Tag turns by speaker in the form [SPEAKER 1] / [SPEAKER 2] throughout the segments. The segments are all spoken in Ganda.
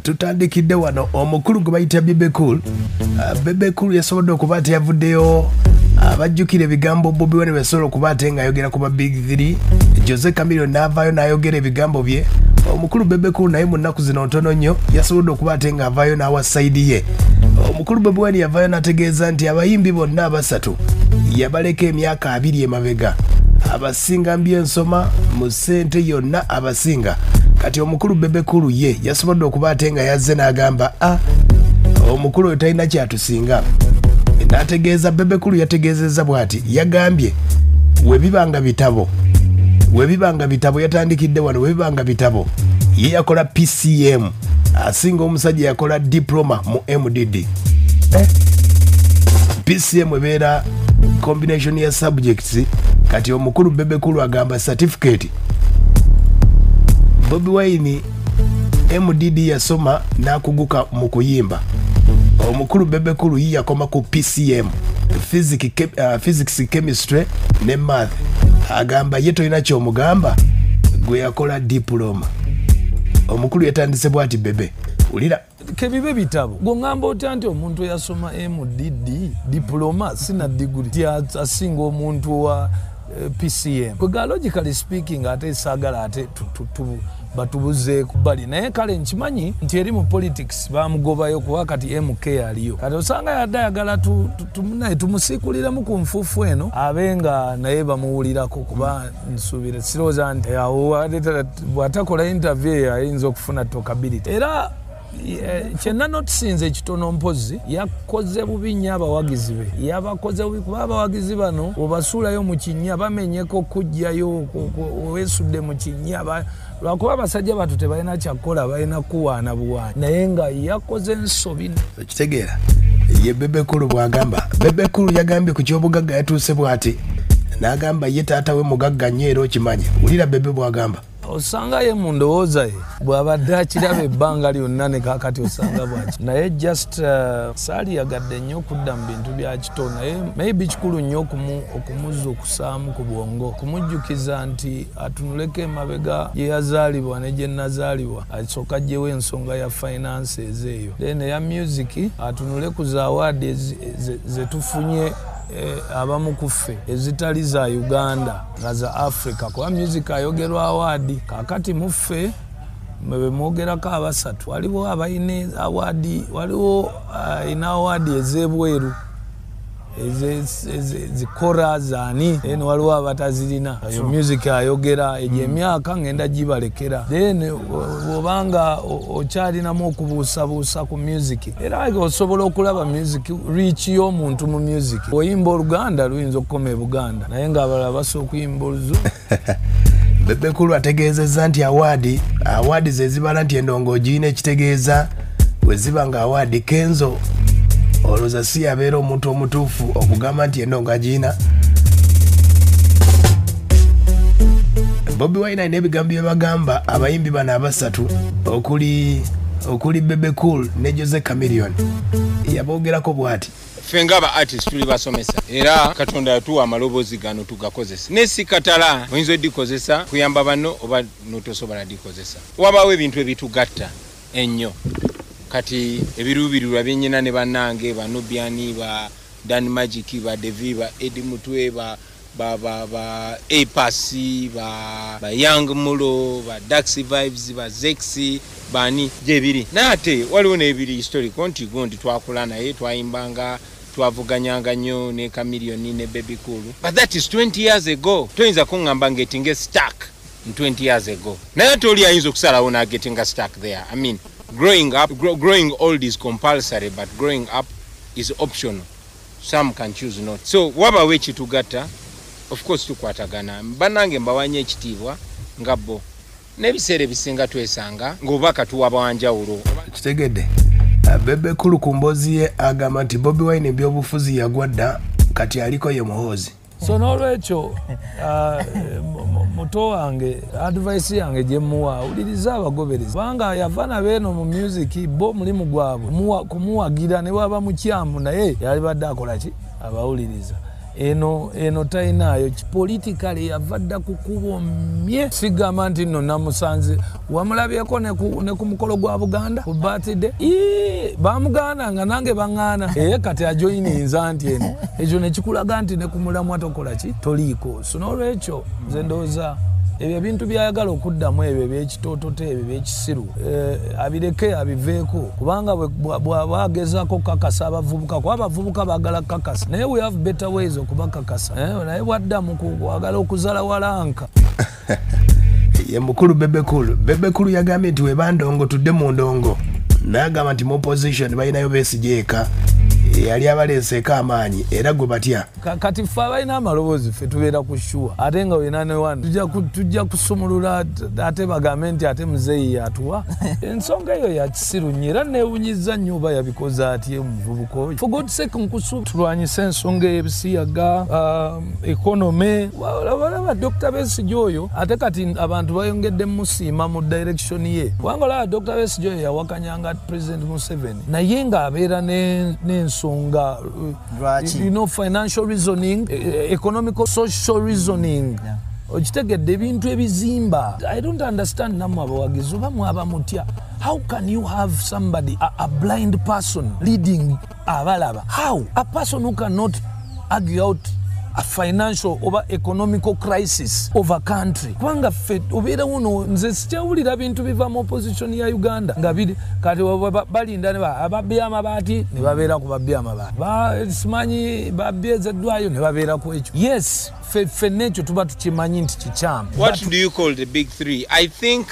[SPEAKER 1] Tutandikidde wano omukulu gwe bayita Bebe Cool. Bebe Cool yasobodde okuba nti yavuddeyo abajjukira ebigambo Bobi Wine byasobola okuba ate ng'ayogera ku ba Big 3. Jose Chameleone n'avaayo n'ayogera ebigambo bye. Omukulu Bebe Cool naye mu nnaku zino ntono nnyo yasobodde okuba ate ng'avaayo n'awa side ye. Omukulu Bobi Wine yavaayo n'ategeeza nti abayimbi bonna abasatu yabaleka emyaka 20 emabega, abasinga mbyensoma mu ssente yonna abasinga. Kati omukulu Bebe Cool ye yasobodde okuba ate nga yazze n'agamba omukulu oyo talina kyatusinga. N'ategeeza Bebe Cool yategeezezza bw'ati, yagambye webibanga bitabo yatandikidde wano, webibanga bitabo ye yakola PCM, asinga omusajja yakola diploma mu MDD. PCM ebeera combination ya subjects. Kati omukulu Bebe Cool agamba certificate Bobi Wine MDD yasoma n'akuguka mu kuyimba. Omukulu Bebe Cool ye yakoma ku PCM, physics, chemistry ne math. Agamba ye tolina ky'omugamba gwe yakola diploma. Omukulu yatandise bw'ati Bebe, wulira.
[SPEAKER 2] Kebibe bitabo gongamba otya nti omuntu eyasoma MDD diploma sina degree asinga omuntu wa PCM. Kwega logically speaking ate saagala ate batubuzeeku bali, naye kale nkimanyi nti eri mu politics bamugobayo kuba kati MK aliyo. Kati osanga yadde ayagala naye tumusiikuliremu ku nfuufu eno abe nga naye bamuwulirako, kuba nsuubira sirowooza nti awo bw'atakola interview eyo ayinza okufuna talkability. Era kyenna notisinze ekitono mpozi yakoze bubi nnyo abawagizi be, yabakoze bubi kuba abawagizi bano obasuulayo mu kinnya bamenyeko okujjayo weesudde mu kinnya, lwakuba abasajja batu tebalina kyakukola, balina kuwaana buwaanyi, naye nga yakoze ensobi.
[SPEAKER 1] Okitegeera ye Bebe Cool bw'agamba. Bebe Cool yagambye ku ky'obugagga yatuuse bw'ati n'agamba ye taata we mugagga nnyo era okimanyi. Wulira Bebe bw'agamba.
[SPEAKER 2] Osanga ye mu ndowooza ye bw'abadde akiraba ebbanga lyonna ne kaakati osanga bwaki, naye just saaliyagadde nnyo okudda mu bintu bya kito, naye maybe kikulu nnyo okumuzuukusaamu ku bwongo, okumujjukiza nti atunuleko emabega gye yazaalibwa ne gye nazaalibwa, asooka aggyewo ensonga ya finances eyo, then eya music atunule ku za award ze tufunye abamu ku ffe ezitali za Uganda nga za Africa, kuba music ayogerwa award. Kaakati muffe bwe mwogerako abasatu waliwo abalina award, waliwo alina award ez'ebweru zikora zaani, then waliwo abatazirina. Eyo music ayogera egyo emyaka ngenda gibalekera, then bw'obanga okyalinamu okubuusabuusa ku music, era osobola okulaba music reach y'omuntu mu music. Oyimba Oluganda luyinza okukoma e Buganda, naye ng'abalala basobola okuyimba Oluzungu.
[SPEAKER 1] Bebe Cool ategeezezza nti award ze zibala nti endongo ogirina, ekitegeeza bwe ziba nga award Kenzo olowooza si yabeera omuntu omutuufu okugamba nti endongo agirina. Bobi Wine alina ebigambo bye bagamba abayimbi bano abasatu okuli Bebe Cool ne Jose Chameleone, yaboogerako bw'ati.
[SPEAKER 3] Ffe ng'aba artist tuli basomesa, era Katonda yatuwa amaloboozi gano tugakozesa. Ne si katala oyinza oddikozesa kuyamba banno oba n'otosobola ddikozesa. Wabaawo ebintu ebitugatta ennyo. Kati ebiruubirirwa byennyina ne bannange ba Nubian, ba Dan Magic, ba Devi, ba Eddie Mutwe, ba A-Pass, ba Young Mulo, ba Daxi Vibes, ba Zexi, bani gyebiri. Naye ate waliwo n'ebiri historical nti gundi twakula naye twayimbanga twavuganyanga nnyo ne Chameleone ne Bebe Cool. But that is 20 years ago. Toyinza kuŋŋamba ngetinga stuck in 20 years ago. Naye ate oli ayinza okusalawo n'agetinga stuck there. I mean, growing up, growing old is compulsory, but growing up is optional. Some can choose not. So wabawo ekitugatta, of course tukwatagana. Bannange mbawanye ekitiibwa nga bo. N'ebiseera ebisinga twesanga ng'obubaka tuwa bwanjawulo.
[SPEAKER 1] Kitegedde. Bebe Cool ku mboozi ye agamba nti Bobi Wine ebyobufuzi yagwa dda, kati aliko ye Muhoozi.
[SPEAKER 2] So n'olwekyo muto wange advice yange gye mmuwa, wuliriza abagoberezi, kubanga yava nabeeno mu music bo omulimu gwabwe kumuwagira ne bwaba mukyamu, naye yalibadde akola ki, abawuliriza. Eno talinayo politically yavadda ku kkubo mye. Sigamba nti nno namusanze, wamulabyeko ne ku mukolo gwa Buganda ku birthday, bamugaana nga nange baŋŋaana. Eye kati ajoyininza nti eno ekyo ne kikulaga nti ne ku mulamwa tokola ki, toliiko. So n'olwekyo nze ndowooza ebyo ebintu byayagala okuddamu ebyo ebyekitoototo ebyo ebyekisiru abireke abiveeko, kubanga bw'aba agezaako okukakasa abavubuka, kuba abavubuka baagala kukakasa, naye we have better ways okubakakasa. Naye bwaddamu kwagala okuzala walanka.
[SPEAKER 1] Ye mukulu Bebe Cool. Bebe Cool yagambye nti weba ndongo tudde mu ndongo, n'agamba nti mu opposition balinayo Besigye eka yali abaleeseeko amaanyi era gwe batya.
[SPEAKER 2] Kati ffe abalina amaloboozi ffe tubeera ku sure, ate nga wena ne wano tujja kusumulula ate bagambe nti ate muzeeyi yatuwa. Ensonga eyo ya kisiru nnyo era neewunyizza nnyo oba yabikoze atya omuvubuka oyo. For God's sake, nkusu tulwanyise ensonga ey'ebisiyaga, economy. Olaba Dr. Besigye oyo ate kati abantu bayongedde musiima mu direction ye, kubanga olaba Dr. Besigye oyo yawakanyanga President Museveni, naye ng'abeera n'ensonga, you know, financial reasoning, economical, social reasoning. Okitegedde ebintu ebizimba. I don't understand nammwe abawagizi oba mwaba mutya. How can you have somebody, a blind person leading abalaba? How? A person who cannot argue out a financial oba economical crisis of a country. Kubanga ffe obeerawo no nze sikyawulira bintu biva mu opposition ya Uganda nga biri kati balinda ne ababbi amabaati ne babeera ku babbi amabaati, simanyi babbi ezeddwayo ne babeera ku ekyo. Yes, ffenna ekyo tuba tukimanyi nti kikyamu.
[SPEAKER 3] What do you call the big three? I think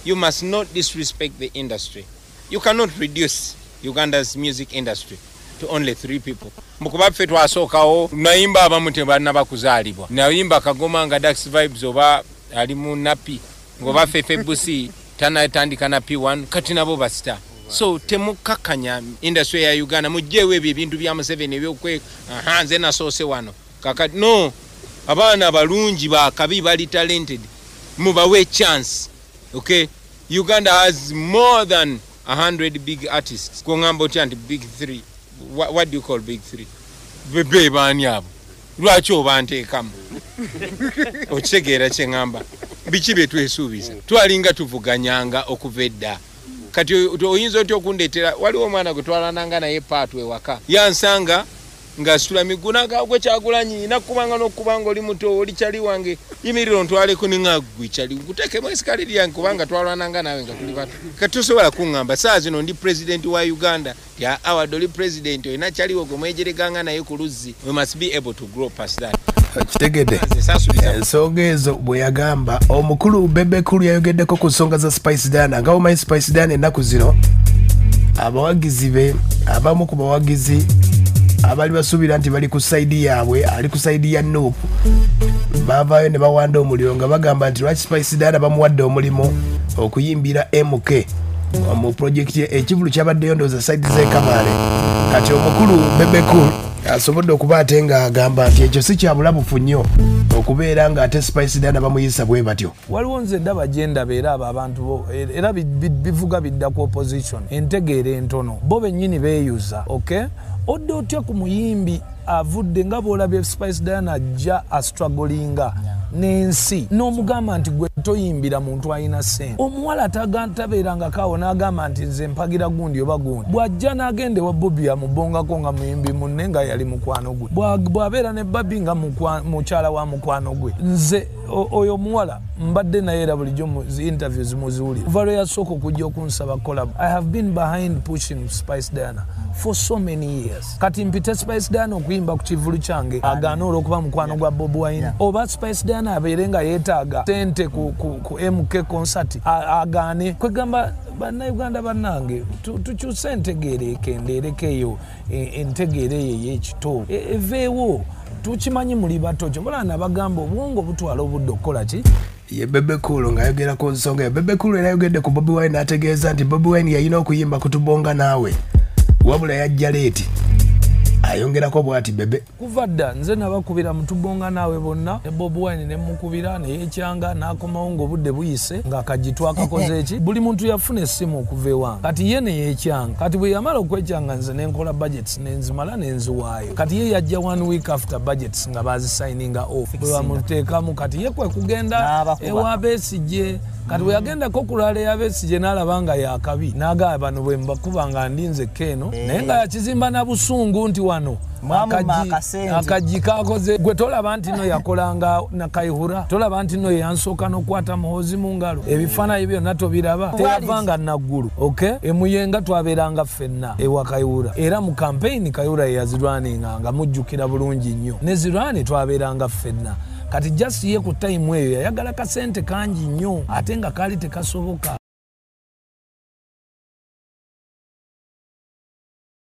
[SPEAKER 3] you must not disrespect the industry. You cannot reduce Uganda's music industry to only three people. Mukuba ffe twasookawo nayimba abamu tebannaba kuzaalibwa, nayimba Kagoma nga Dax Vibes oba ali mu napi ng'oba Fefe Busi tanatandika na P1, kati nabo basita. So temukakkanya industry ya Uganda, mugyewo ebyo ebintu bya Museveni ebyokwe aha nze nasoose wano kakati. No, abaana balungi bakabi bali talented, mubawe chance. Okay, Uganda has more than 100 big artists. Kungamba otya nti big three? What do you call big three? Bebe baani abo? Lwaki obanteekamu? Okitegeera kye ŋŋamba? Biki bye twesuubiza? Twalinga tuvuganyanga okuva edda. Kati oyinza otya okundeetera? Waliwo omwana gwe twalananga naye paatu ewaka, yansanga ng'asitula miggu n'agamba gwe Kyagulanyi nakkubanga n'okkubanga oli muto oli kyali wange, yimirira ontwaleko ne ggwe kyali nkuteekemu esikaliri yange kubanga twalwananga naawe nga tuli bato. Kati tosobola kuŋŋamba saa zino ndi president wa Uganda ti awadde oli president olina kyaliwo gwe mwejereganga naye ku luzzi. We must be able to grow past that.
[SPEAKER 1] Kitegedde ensonga ezo bwe yagamba. Omukulu Bebe Cool yayogeddeko ku nsonga za Spice Diana. Nga omanyi Spice Diana ennaku zino abawagizi be, abamu ku bawagizi abali basuubira nti bali ku sayidi yaabwe, ali ku sayidi ya NUP, bavaayo ne bawanda omuliro nga bagamba nti lwaki Spice Diana bamuwadde omulimu okuyimbira MK mu projekiti ekivulu kyabaddeyo ndowooza sayidi z'e Kabale. Kati omukulu Bebe Cool asobodde okuba ate ng'agamba nti ekyo si kya bulabufu nnyo okubeera ng'ate Spice Diana bamuyisa bwe batyo.
[SPEAKER 2] Waliwo nze ndaba gye ndaba era abo abantu era bivuga bidda ku opposition entegeera entono, bo bennyini beeyuza. Okay, odde otya ku muyimbi avudde nga bw'olabye Spice Diana ajja astrugglinga n'ensi n'omugamba nti gwe toyimbira muntu alina ssente. Omuwala tabeerangako awo n'agamba nti nze mpagira gundi oba gundi. Bw'ajja n'agenda ewa Bobi amubongako nga muyimbi munne nga yali mukwano gwe, bw'abeera ne Babi nga mukyala wa mukwano gwe. Nze oyo omuwala mbadde naye era bulijjo mu interviews muziwulira, kuva lwe yasooka okujja okunsaba collab, I have been behind pushing Spice Diana for so many years. Kati mpite Spice Diana okuyimba ku kivulu kyange agaana olw'okuba mukwano gwa Bobi Wine, oba Spice Diana abeere nga yeetaaga sente ku MK concert agaane. Kwegamba bannayuganda bannange tukyuse entegeera ekendeereko eyo, entegeera eyo ey'ekito eveewo. Tukimanyi muli bato, kyobola nabagamba obwongo butwala obudde okukola ki.
[SPEAKER 1] Ye Bebe Cool ng'ayogera ku nsonga. Bebe Cool era ayogedde ku Bobi Wine n'ategeeza nti Bobi Wine yalina okuyimba ku Tubonga Naawe, wabula yajja leeti. Ayongerako bw'ati Bebe.
[SPEAKER 2] Kuva dda nze nabakubira mutubonga naawe bonna ne Bobi Wine ne mukubira neyekyanga n'akomawo ng'obudde buyise ng'akaggi twakakoze eki. Buli muntu yafuna essimu okuva ewange, kati ye neyekyanga. Kati bwe yamala okwekyanga nze nenkola budgets nenzimala nenziwaayo. Kati ye yajja 1 week after budgets nga bazisigninga off, bwe bamuteekamu. Kati ye kwe kugenda ewa Besigye. Kati bwe yagendako kulala eya Besigye n'alaba nga yakabi, n'agamba bano bwe mbakuba nga ndinze keeno, naye nga yakizimba na busungu nti wano akaggi kakoze. Gwe tolaba nti no yakolanga na Kayihura, tolaba nti no yansooka n'okukwata Muhoozi mu ngalo, ebifaananyi byonna tobiraba. Teyavanga Naggulu, okay? Emuyenga twabeeranga ffenna ewa Kayihura, era mu campaign Kayihura ye yazirwaninganga, mujjukira bulungi nnyo. Ne Zirwani twabeeranga ffenna. Kati just ye ku time eyo yayagala kasente kangi nnyo ate nga kaali tekasoboka.